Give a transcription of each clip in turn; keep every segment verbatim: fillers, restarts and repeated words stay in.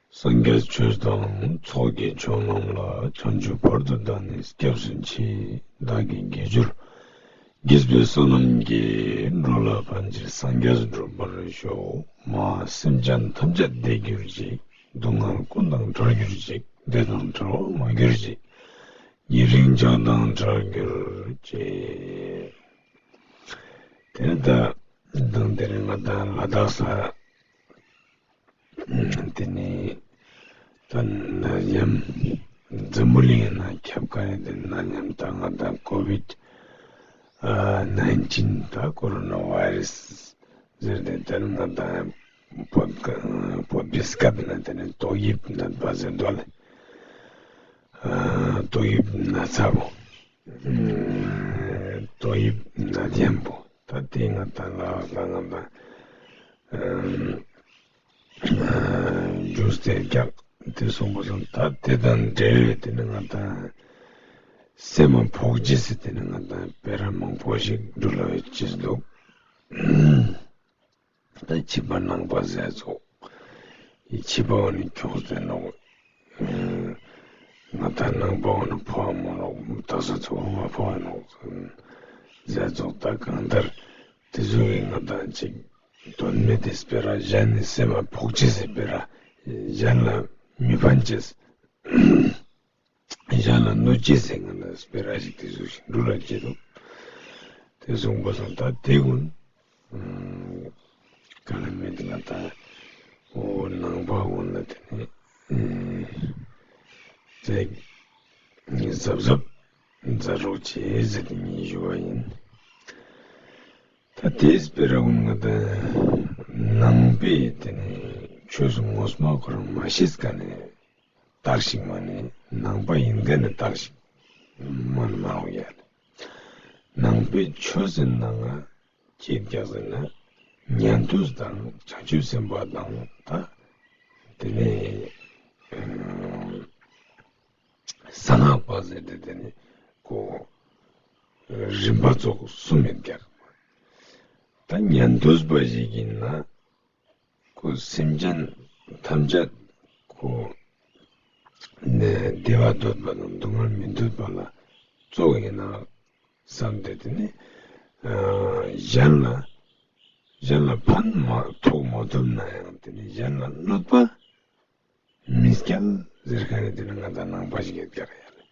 སངས་རྒྱས་ཆོས་དང་ཚོགས་ཀྱི་མཆོག་རྣམས་ལ། བྱང་ཆུབ་བར་དུ་བདག་ནི་སྐྱབས་སུ་མཆི། བདག་གི་དགེ་སྦྱོར་རྒྱས་པའི་བསོད་ནམས་ཀྱིས། འགྲོ་ལ་ཕན་ཕྱིར་སངས་རྒྱས་འགྲུབ་པར་ཤོག། མ་སེམས་ཅན་ཐམས་ཅད་བདེ་གྱུར་ཅིག། སྡུག་བསྔལ་ཀུན་དང་བྲལ་གྱུར་ཅིག། བདེ་དང་བྲལ་བ་མ་གྱུར་ཅིག། ཉེ་རིང་ཆགས་སྡང་བྲལ་གྱུར་ཅིག། དེ་ནི་ད་དང་དེ་རིང་ང་དང་ལ་དྭགས་ས་དེ་ནི་ད་ནད་ཡམས་འཛམ་བུ་གླིང་ན་ཁྱབ་ཀ་ནི་དེ་ནད་ཡམས་ད་ང་དང་ཀོ་བིད་ཨ་ནའིན་ཊིན་ད་ཀོ་རོ་ན་ཝའི་རས་ཟེར་ཏེ་དེ་ནི་ང་དང་བོད་བོད་པའི་སྐད་ན་དེ་ནི་ཏོག་དབྱིབས་ནད་པ་ཟེར་དོ་ལེ། ཨ་ཏོག་དབྱིབས་ན་ཚ་བོ། ཨ་ཏོག་དབྱིབས་ནད་ཡམས་པོ། ད་དེ་ང་དང་ལ་ལ་ང་དང་ཨ་རྒྱུས་ཏེ་རྒྱག་དེ་སོང་པ་སོང་། ད་དེ་དང་འབྲེལ་བའི་དེ་ནི་ང་དང་སེམས་མ་ཕོག་ཅེས་སི་དེ་ནི་ང་དང་སྤེ་ར་མང་པོ་ཞིག་འགྲུལ་ལ་ཡོད་ཅེས་འདུག། ད་ཕྱི་པ་ནང་པ་ཟེར་ཙོགས། ཕྱི་པ་བོ་ནི་ཁྱོངས་ཏེ་ནོག། ང་དང་ནང་པ་བོ་ནི་ཕོག་མ་ནོག། ད་ས་ཚོ་མ་ཕོག་ནོག་ཟེར་ཙོགས། ད་གང་ལྟར་དེ་ཚོ་གི་ང་དང་ཅིག་དོན་མེད་དེ་སྤེ་ར་གཞན་ནི་སེམས་མ་ཕོག་ཅེས་སི་སྤེ་ར་གཞན་ལ་མི་ཕན་ཅེས། གཞན་ལ་གནོད་ཅེས་ཟེར་ང་ལ་སྤེ་ར་ཞིག་དེ་ཟུག་ཞིག་འགྲུལ་ལ་སྐྱེ་འདུག། དེ་སོང་པ་སོང་ད་དེ་ཀུན་ག་ལ་མེད་དེ་ང་ད་འོ་ནང་པ་ཀུན་ལ་དེ་ནི་ཙེག་གཟབ་གཟབ་མཛད་རོགས་བྱེད་ཟེར་ཏེ་ངས་ཞུ་བ་ཡིན། ད་དེ་སྤེ་ར་ཀུན་ང་ད་ནང་པའི་དེ་ནི་ཆོས་སུ་ངོ་མ་ཁོ་རང་མ་ཤེས་ཀ་ནས་བརྟག་ཞིག་མ་ནི་ནང་པ་ཡིན་མཁན་ནི་བརྟག་ཞིག་མ་ནི་མ་འོང་ཡ་ལེ། ནང་པའི་ཆོས་ཟེར་ན་ང་ཅི་རྒྱག་ཟེར་ན་ཉན་ཐོས་དང་བྱང་ཆུབ་སེམས་དཔའ་དང་ད་དེ་ནས་གསང་སྔགས་པ་ཟེར་ཏེ་དེ་ནས་ཁོ་རིམ་པ་ཙོགས་གསུམ་ཡོད་ཀྱག། ད་ཉན་ཐོས་པ་ཞིག་ཡིན་ན་ཁོ་སེམས་ཅན་ཐམས་ཅད་ཁོ་ནས་བདེ་བ་འདོད་པ་དང་སྡུག་བསྔལ་མི་འདོད་པ་ལ་གཙོ་བོ་ཡིན་ན་བསམ་སྟེ་དེ་ནི་ཨ་གཞན་ལ་གཞན་ལ་ཕན་མ་ཐོགས་མ་ཐུབ་ན་ཡང་དེ་ནི་གཞན་ལ་གནོད་པ་མི་སྐྱལ་ཟེར་མཁན་ནི་དེ་ནི་ང་དང་ནང་པ་ཞིག་ཡོད་ཀྱག་ཡ་ལེ།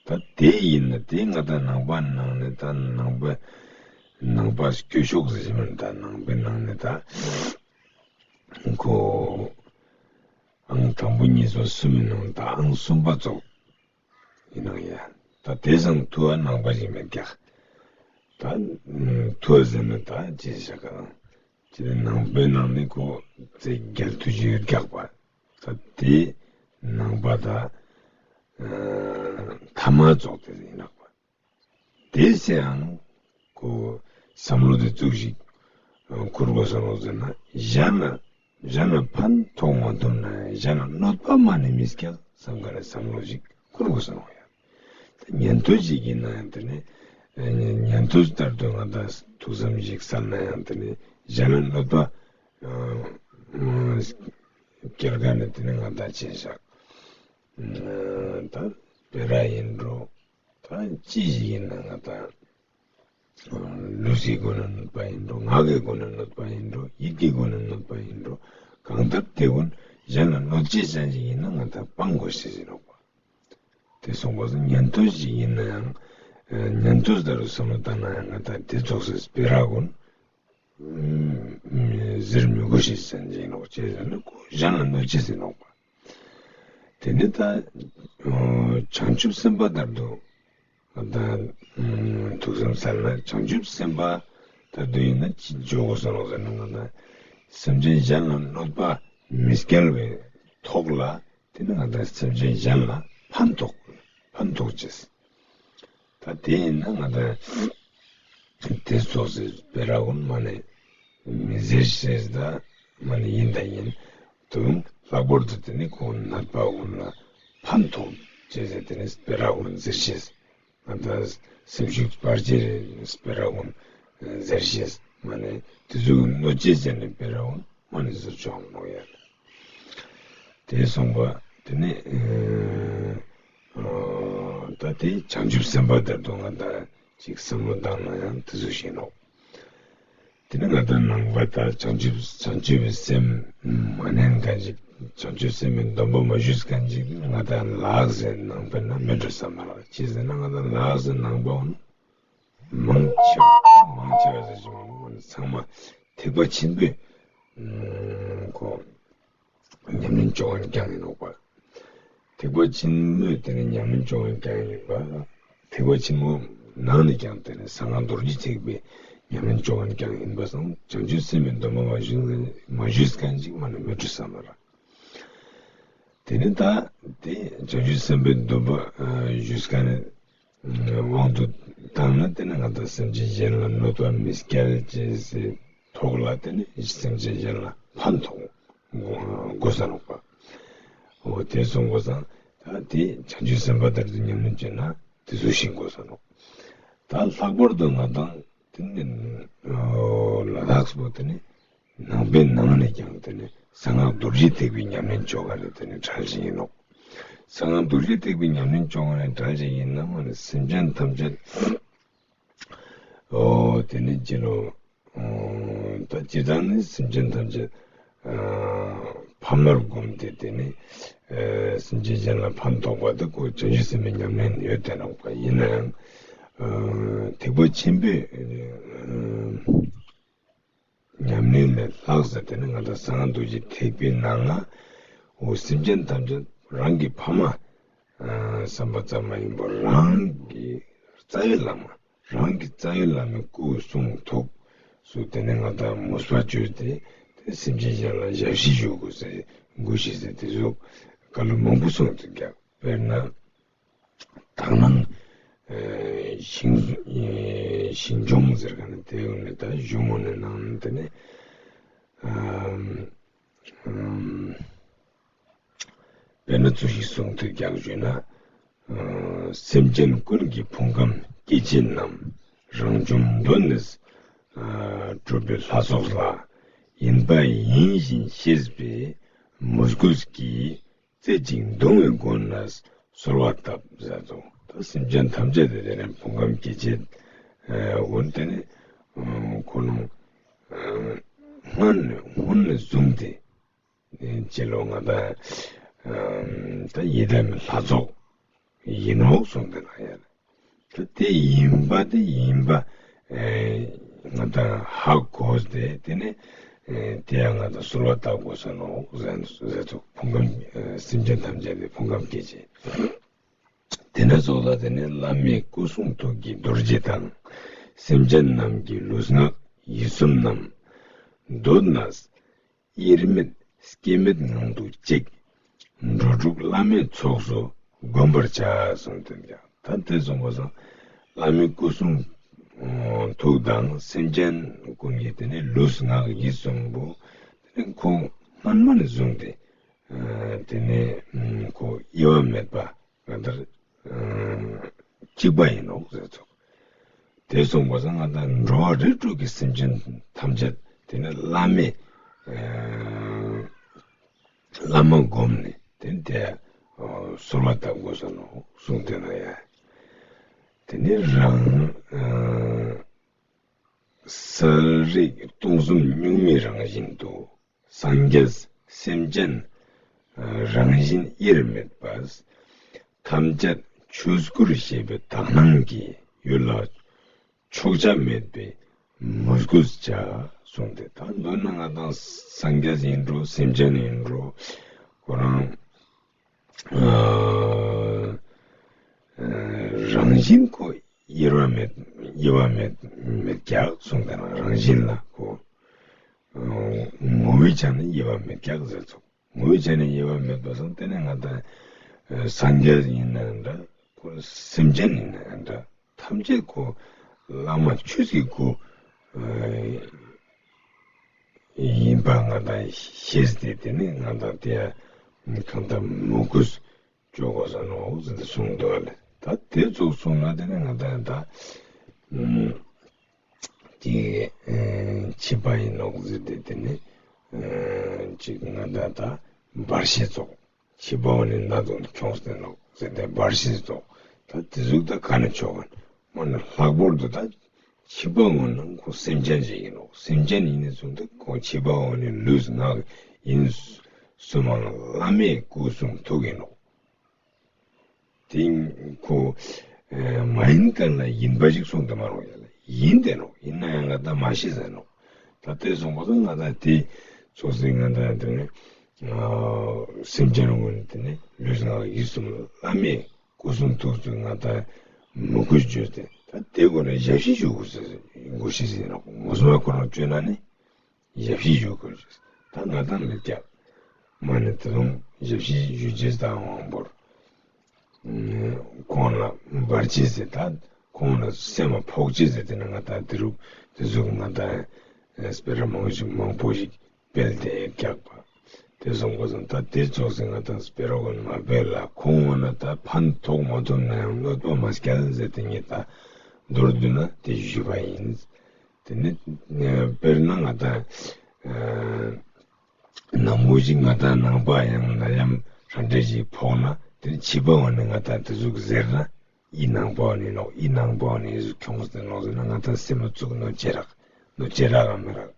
ད་དེ་ཡིན་ན་དེ་ང་དང་ནང་པ་ནང་ནས་ད་ནང་པ་ནང་པ་སྐྱོ་ཤོས་ཟེར་ཞིག་མིན། ད་ནང་པའི་ནང་ནས་ད་ཁོ་ཨང་དང་པོ་གཉིས་པ་གསུམ་མིན་ནང་ད་ཨང་གསུམ་པ་ཙོགས་ཡིན་ནང་ཡ། ད་དེ་སང་ཐུ་བ་ནང་པ་ཞིག་མེད་ཀྱག། ད་ཐུ་བ་ཟེར་ན་ད་ཅི་ཟེར་ཤག་ག་ཅི་ནང་པའི་ནང་ནས་ཁོ་ཙེ་རྒྱལ་ཐུ་ཅིག་ཡོད་ཀྱག་པ། ད་དེ་ནང་པ་ད་ཐ་མ་ཙོགས་དེ་ཡིན་ནོག་པ། དེ་སེའང་ཁོ་བསམ་བློ་དེ་ཙུག་ཞིག་ཁུར་དགོས་ས་ནོག་ཟེར་ན་གཞན་ལ་གཞན་ལ་ཕན་ཐོགས་མ་ཐུབ་ན་གཞན་ལ་གནོད་པ་མ་ནི་མི་སྐྱལ་བསམ་ག་ནས་བསམ་བློ་ཞིག་ཁུར་དགོས་ས་ནོག་ཡ། ད་ཉན་ཐོས་ཤིག་ཡིན་ན་ཡང་དེ་ནི་ཉན་ཐོས་ལྟར་དུ་ང་དང་ཐུགས་བསམ་ཞིག་གསལ་ན་ཡང་དེ་ནི་གཞན་ལ་གནོད་པ་སྐྱེལ་མཁན་ནི་དེ་ནི་ང་དང་ཅི་ཤག་ད་སྤེ་ར་ཡིན་འགྲོ། ད་ཅི་ཞིག་ཡིན་ན་ང་དང་ལུས་ཀྱི་སྒོ་ནས་གནོད་པ་ཡིན་འགྲོ། ངག་གི་སྒོ་ནས་གནོད་པ་ཡིན་འགྲོ། ཡིད་ཀྱི་སྒོ་ནས་གནོད་པ་ཡིན་འགྲོ། གང་ལྟར་དེ་ཀུན་གཞན་ལ་གནོད་བྱེད་ཅན་ཞིག་ཡིན་ན་ང་དང་སྤང་དགོས་ཤེས་ཡིན་ནོག་པ། དེ་སོང་པ་སང་ཉན་ཐོས་ཤིག་ཡིན་ན་ཡང་ཉན་ཐོས་ལྟར་བསམ་བློ་བཏང་ན་ཡང་ང་དང་དེ་ཙོགས་སི་སྤེ་ར་ཀུན་ཟེར་མི་དགོས་ཤེས་ཅན་ཞིག་ཡིན་ནོག། ཅི་ཟེར་ན་ཁོ་གཞན་ལ་གནོད་བྱེད་ཟེར་ནོག་པ། དེ་ནི་ད་བྱང་ཆུབ་སེམས་དཔའ་ལྟར་དུ་ང་དང་ཐུགས་བསམ་གསལ་ན་བྱང་ཆུབ་སེམས་དཔའ་ལྟར་དུ་ཡིན་ན་ཅི་འཇོག་དགོས་ས་ནོག་ཟེར་ན་ང་དང་སེམས་ཅན་གཞན་ལ་གནོད་པ་མི་སྐྱལ་བའི་ཐོག་ལ་དེ་ནི་ང་དང་སེམས་ཅན་གཞན་ལ་ཕན་ཐོགས་ཕན་ཐོགས་ཅེས། ད་དེ་ཡིན་ན་ང་དང་དེ་ཙོགས་སི་སྤེ་ར་ཀུན་མ་ནི་མི་ཟེར་ཤེས་ད་མ་ནི་ཡིན་ད་ཡིན། དུང་ལྷག་པར་དུ་དེ་ནི་ཁོང་ནད་པ་ཀུན་ལ་ཕན་ཐོགས་ཅེས་ཟེར་དེ་ནི་སྤེ་ར་ཀུན་ཟེར་ཤེས། ང་དང་སེམས་ཤུགས་སྤར་ཅེས་སྤེ་ར་ཀུན་ཟེར་ཤེས། མ་ནི་དེ་ཚོ་གནོད་བྱེད་ཟེར་ནི་སྤེ་ར་ཀུན་མ་ནི་ཟེར་ཆོག་ནོག་ཡ། དེ་སོང་པ་དེ་ནི་ཨ་ད་དེ་བྱང་ཆུབ་སེམས་དཔའ་དེ་དོན་ང་ད་ཅིག་བསམ་བློ་བཏང་ན་ཡང་དེ་ཚོ་ཞིག་ནོག། དེ་ནི་ང་ད་ནང་པ་ད་བྱང་ཆུབ་བྱང་ཆུབ་སེམས་མ་ནན་མཁན་ཅིག་བྱང་ཆུབ་སེམས་མི་སྡོམ་པ་མ་ཞུས་མཁན་ཅིག་ང་ད་ལགས་ཟེར་ནང་པའི་ནང་མི་འགྲོ་ས་མ་རག། ཅི་ཟེར་ན་ང་ད་ལགས་ཟེར་ནང་པ་འོ་ན་མང་ཆེ་བ་མང་ཆེ་བ་ཟེར་ཞིག་མ་ཚང་མ་ཐེག་པ་ཆེན་པོའི་ཁོ་ཉམས་ལེན་བཅོ་མཁན་རྐྱང་ཡིན་ནོག་པ། ཐེག་པ་ཆེན་མོའི་དེ་ནི་ཉམས་ལེན་བཅོ་མཁན་རྐྱང་ཡིན་པ། ཐེག་པ་ཆེན་མོ་ནང་ནས་ཀྱང་དེ་ནི་གསང་སྔགས་རྡོ་རྗེ་ཐེག་པའི་ཉམས་ལེན་བཅོ་མཁན་རྐྱང་ཡིན་པ་སང་བྱང་ཆུབ་སེམས་དཔའི་སྡོམ་པ་མ་ཞུས་མཁན་མ་ཞུས་མཁན་ཅིག་མ་ནི་མི་འགྲོ་ས་མ་རག། དེ་ནི་ད་དེ་བྱང་ཆུབ་སེམས་དཔའི་སྡོམ་པ་ཞུས་མཁན་དབང་དུ་བཏང་ན་དེ་ནི་ང་ད་སེམས་ཅན་གཞན་ལ་གནོད་པ་མི་སྐྱེལ་ཅེས་སི་ཐོག་ལ་དེ་ནི་སེམས་ཅན་གཞན་ལ་ཕན་ཐོགས་དགོས་ས་ནོག་པ། འོ་དེ་སོང་དགོས་ས་ད་དེ་བྱང་ཆུབ་སེམས་དཔའ་ལྟར་དུ་ཉམས་ལེན་བྱས་ན་དེ་ཚོ་ཤེས་དགོས་ས་ནོག། ད་ལྷག་པར་དུ་ང་དང་དེ་ནི་ལ་དྭགས་པོ་དེ་ནི་ནང་པའི་ནང་ནས་ཀྱང་དེ་ནི་གསང་སྔགས་རྡོ་རྗེ་ཐེག་པའི་ཉམས་ལེན་བཅོ་མཁན་ནི་དེ་ནི་གྲལ་ཞིག་ཡིན་ནོག། གསང་སྔགས་རྡོ་རྗེ་ཐེག་པའི་ཉམས་ལེན་བཅོ་མཁན་ནི་གྲལ་ཞིག་ཡིན་ན་མ་ནི་སེམས་ཅན་ཐམས་ཅད་འོ་དེ་ནི་ཅི་ལོ་ད་སྤྱིར་བཏང་ནི་སེམས་ཅན་ཐམས་ཅད་ཕ་མར་བསྒོམས་ཏེ་དེ་ནི་སེམས་ཅན་གཞན་ལ་ཕན་ཐོགས་པ་དེ་ཁོ་བྱང་ཆུབ་སེམས་དཔའི་ཉམས་ལེན་ཡོད་དེ་ནོག་པ། ཡིན་ནའང་ཐེག་པ་ཆེན་པོའི་ཉམས་ལེན་ལས་ལྷག་ཟེར་དེ་ནི་ང་དང་གསང་སྔགས་རྡོ་རྗེ་ཐེག་པའི་ནང་ང་འོ་སེམས་ཅན་ཐམས་ཅད་རང་གི་ཕ་མ་བསམ་པ་ཙམ་མ་ཡིན་པར་རང་གི་རྩ་བའི་བླ་མ་རང་གི་རྩ་བའི་བླ་མའི་སྐུ་གསུང་ཐུགས་སུ་དེ་ནི་ང་དང་མོས་པ་བཅོས་ཏེ་དེ་སེམས་ཅན་གཞན་ལ་ཞབས་ཕྱི་ཞུ་དགོས་ཟེར་དགོས་ཤེས་ཟེར་དེ་ཚོ་བཀའ་སློབ་མང་པོ་གསུངས་ཏེ་རྒྱག། དཔེར་ན། དག་སྣང་ཞིང་ཞིང་སྦྱོང་ཟེར་མཁན་ནི་དེ་ཡོད་ནི་ད་གཞུང་ངོ་ནས་ནང་ནས་དེ་ནི་དཔེར་ན་ཚུལ་ཞིག་གསུངས་ཏེ་རྒྱག་ཞུས་ན། སེམས་ཅན་ཀུན་གྱི་ཕུང་ཁམས་སྐྱེ་མཆེད་རྣམས། རང་བྱུང་གདོད་ནས་གྲུབ་པའི་ལྷ་ཚོགས་ལ། ཡིན་པ་ཡིན་བཞིན་ཤེས་པའི་མོས་གུས་ཀྱིས། རྩེ་གཅིག་གདུང་བའི་སྒོ་ནས་གསོལ་བ་བཏབ་ཟེར་དོ། ད་སེམས་ཅན་ཐམས་ཅད་དེ་དེ་ནི་ཕུང་ཁམས་སྐྱེ་མཆེད་འོ་དེ་ནི་ཁོ་ནོ་སྔོན་ནས་སྔོན་ནས་བཟུང་སྟེ་ཅི་ལོ་ང་དང་ད་ཡི་དམ་ལྷ་ཚོགས་ཡིན་ནོག་གསུངས་ཏེ་ན་ཡ། ད་དེ་ཡིན་པ་དེ་ཡིན་པ་ང་དང་ཧ་གོ་སྟེ་དེ་ནི་དེ་ཡང་ང་དང་གསོལ་བ་བཏབ་དགོས་ས་ནོག་ཟེར་ཟེར་ཚུགས། ཕུང་ཁམས་སེམས་ཅན་ཐམས་ཅད་དེ་ཕུང་ཁམས་སྐྱེ་མཆེད། དེ་ནས་ཚོགས་ལ་དེ་ནི་བླ་མའི་སྐུ་གསུང་ཐུགས་ཀྱི་རྡོ་རྗེ་དང་། སེམས་ཅན་རྣམས་ཀྱི་ལུས་ངག་ཡིད་གསུམ་རྣམས། གདོད་ནས་དབྱེར་མེད་སྐྱེ་མེད་ངང་དུ་གཅིག། འགྲོ་དྲུག་བླ་མའི་ཚོགས་སུ་བསྒོམ་པར་བྱ་གསུངས་ཏེ་ཡང་ད་དེ་གསུངས་པ་སང་བླ་མའི་སྐུ་གསུང་ཐུགས་དང་སེམས་ཅན་ཀུན་གྱི་དེ་ནི་ལུས་ངག་ཡིད་གསུམ་པོ་དེ་ནི་ཁོང་སྔན་མ་ནས་བཟུང་སྟེ་དེ་ནི་ཁོ་དབྱེ་བ་མེད་པ་ང་ལྟར་གཅིག་པ་ཡིན་ནོག་ཟེར་ཚུགས། དེ་གསུངས་པ་སང་ང་དང་འགྲོ་བ་རིགས་དྲུག་གི་སེམས་ཅན་ཐམས་ཅད་དེ་ནི་བླ་མའི་བླ་མ་བསྒོམས་ནས་དེ་དེ་གསོལ་བ་བཏབ་དགོས་ས་ནོག་གསུངས་ཏེ་ན་ཡ། དེ་ནི་རང་ས་རིག་སྟོང་གསུམ་གཉུག་མའི་རང་བཞིན་དུ། སངས་རྒྱས་སེམས་ཅན་རང་བཞིན་དབྱེར་མེད་པ། ཐམས་ཅད་ཆོས་སྐུར་ཤེས་པའི་དག་སྣང་གིས། ཡུལ་ལ་ཕྱོགས་ཆ་མེད་པའི་མོས་གུས་བྱ་གསུངས་ཏེ། ད་མདོར་ན་ང་དང་སངས་རྒྱས་ཡིན་འགྲོ་སེམས་ཅན་ཡིན་འགྲོ་ཁོ་རང་རང་བཞིན་ཁོ་དབྱེ་བ་མེད་དབྱེ་བ་མེད་མེད་ཀྱག་གསུངས་ཏེ་ན་རང་བཞིན་ལ་ཁོ་ངོ་བོའི་ཆ་ནས་དབྱེ་བ་མེད་ཀྱག་ཟེར་ཚུགས། ངོ་བོའི་ཆ་ནས་དབྱེ་བ་མེད་པ་སོང་དེ་ནས་ང་དང་སངས་རྒྱས་ཡིན་ན་འདྲ་ཁོ་སེམས་ཅན་ཡིན་ན་འདྲ་ཐམས་ཅད་ཁོ་བླ་མ་ཆོས་ཀྱི་སྐུ་ཡིན་པ་ང་དང་ཤེས་ཏེ་དེ་ནས་ང་དང་དེ་ཡང་གང་ལྟར་མོས་གུས་ཅོ་དགོས་ས་ནོག་ཟེར་ཏེ་གསུངས་འདུག་ལེ། ད་དེ་ཙོགས་གསུངས་ན་དེ་ནས་ང་དང་ད་ཅིག་ཕྱི་པ་ཡིན་ནོག་ཟེར་ཏེ་དེ་ནས་ཅིག་ང་དང་ད་བར་ཤེས་ཙོགས་ འཆི་བ་འོ་ནི་ནད་དུག་ཁྱོངས་ཏེ་ནོག་ཟེར་ཏེ་བར་ཆད་དོ། ད་དེ་ཟུག་ད་ག་ནེ་ཆོག་ག་མ་ན་ལྷག་པར་དུ་ད་འཆི་བ་འོ་ན་ཁོ་སེམས་ཅན་ཞིག་ཨིན་ནོག་སེམས་ཅན་ཨིན་ནི་ཚུལ་ད་ཁོ་འཆི་བ་འོ་ནི་ལུས་ངག་ཡིད་གསུམ་མ་ན་བླ་མའི་སྐུ་གསུང་ཐུགས་ཨིན་ནོག་དེ་ཁོ་མ་ཡིན་མཁན་ལ་ཡིན་པ་ཞིག་གསུངས་ཏེ་མ་རུང་ཡ་ལ་ཡིན་ཏེ་ནོག་ཡིན་ན་ཡང་ང་ད་མ་ཤེས་ཟེར་ནོག་ད་དེ་སོང་པ་སང་ང་ད་དེ་ཙོགས་སེ་ང་ད་དེ་ནི་སེམས་ཅན་ངོ་ནི་དེ་ནི་ལུས་ངག་ཡིད་གསུམ་བླ་མའི་སྐུ་གསུང་ཐུགས་སུ་ང་ད་མོས་གུས་བཅོས་ཏེ་ད་དེ་སྒོ་ནས་ཞབས་ཕྱི་ཞུ་དགོས་ཟེར་དགོས་ཤེས་ཟེར་ནོག་ངོ་སོ་མ་ཁོ་རང་བཅོས་ན་ནི། ཞབས་ཕྱི་ཞུ་དགོས། ད་ང་དང་མི་སྐྱབས། མ་ནི་དེ་རུང་ཞབས་ཕྱི་ཞུ་ཅེས་དང་དབང་པོར། ཁོང་ལ་བར་ཆད་ཟེར་ད་ཁོང་ལ་སེམས་མ་ཕོག་ཅེས་ཟེར་དེ་ན་ང་དང་དེ་རུ་དེ་ཟུག་ང་དང་སྤེ་ར་མང་ཞིག་མང་པོ་ཞིག་སྤེལ་ཏེ་སྐྱག་པ། དེ་སོང་པ་སང་ད་དེ་ཙོགས་སེ་ང་དང་སྤེ་ར་གོན་མ་སྤེལ་ལ་ཁོང་འོ་ན་ད་ཕན་ཐོགས་མ་ཐུབ་ན་ཡང་གནོད་པ་མ་སྐྱལ་ཟེར་དེ་ངས་ད་མདོར་བསྡུ་ན་དེ་ཞུས་པ་ཡིན། དེ་ནི་དཔེར་ན་ང་དང་ནང་མོ་ཞིག་ང་དང་ནང་པ་ཡང་ན་ཡང་ཧྲ་འདྲེ་ཞིག་ཕོག་ན་དེ་ནི་འཆི་བ་འོ་ནི་ང་དང་དེ་ཟུག་ཟེར་ན་ཨི་ནང་པ་འོ་ནི་ནོག་ཨི་ནང་པ་འོ་ནི་ཟུག་ཁྱོངས་ཏེ་ནོག་ཟེར་ན་ང་དང་སེམས་མ་ཚུགས་གནོད་ཅེས་རག་གནོད་ཅེས་རག་ག་མི་རག་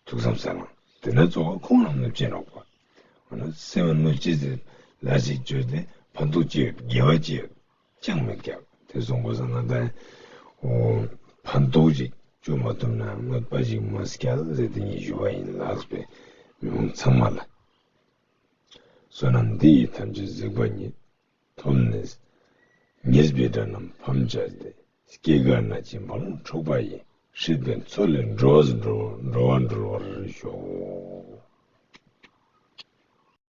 ཐུགས་བསམ་ས་ལང་དེ་ན་ཙོགས་ཁོང་རང་གནོད་ཅེས་ནོག་པ། འོ་ན་སེམས་མ་གནོད་ཅེས་ཟེར་ལ་ཞིག་བཅོས་ཏེ་ཕན་ཐོགས་ཅི་ཡོད་དགེ་བ་ཅི་ཡོད། ཅང་མེད་ཀྱག་དེ་སོང་པ་སང་ང་དང་འོ་ཕན་ཐོགས་ཅིག་བཅོ་མ་ཐུབ་ན་གནོད་པ་ཞིག་མ་སྐྱལ་ཟེར་དེ་ངས་ཞུ་བ་ཡིན་ལགས་པས་མི་མང་ཚང་མ་ལ། བསོད་ནམས་འདི་ཡིས་ཐམས་ཅད་གཟིགས་པ་ཉིད། ཐོབ་ནས་ཉེས་པའི་དགྲ་རྣམས་ཕམ་བྱས་ཏེ། སྐྱེ་རྒ་ན་འཆིའི་རྦ་ཀློང་འཁྲུགས་པ་ཡི། སྲིད་པའི་མཚོ་ལས་འགྲོ་བ་འགྲོ་བ་སྒྲོལ་བར་ཤོག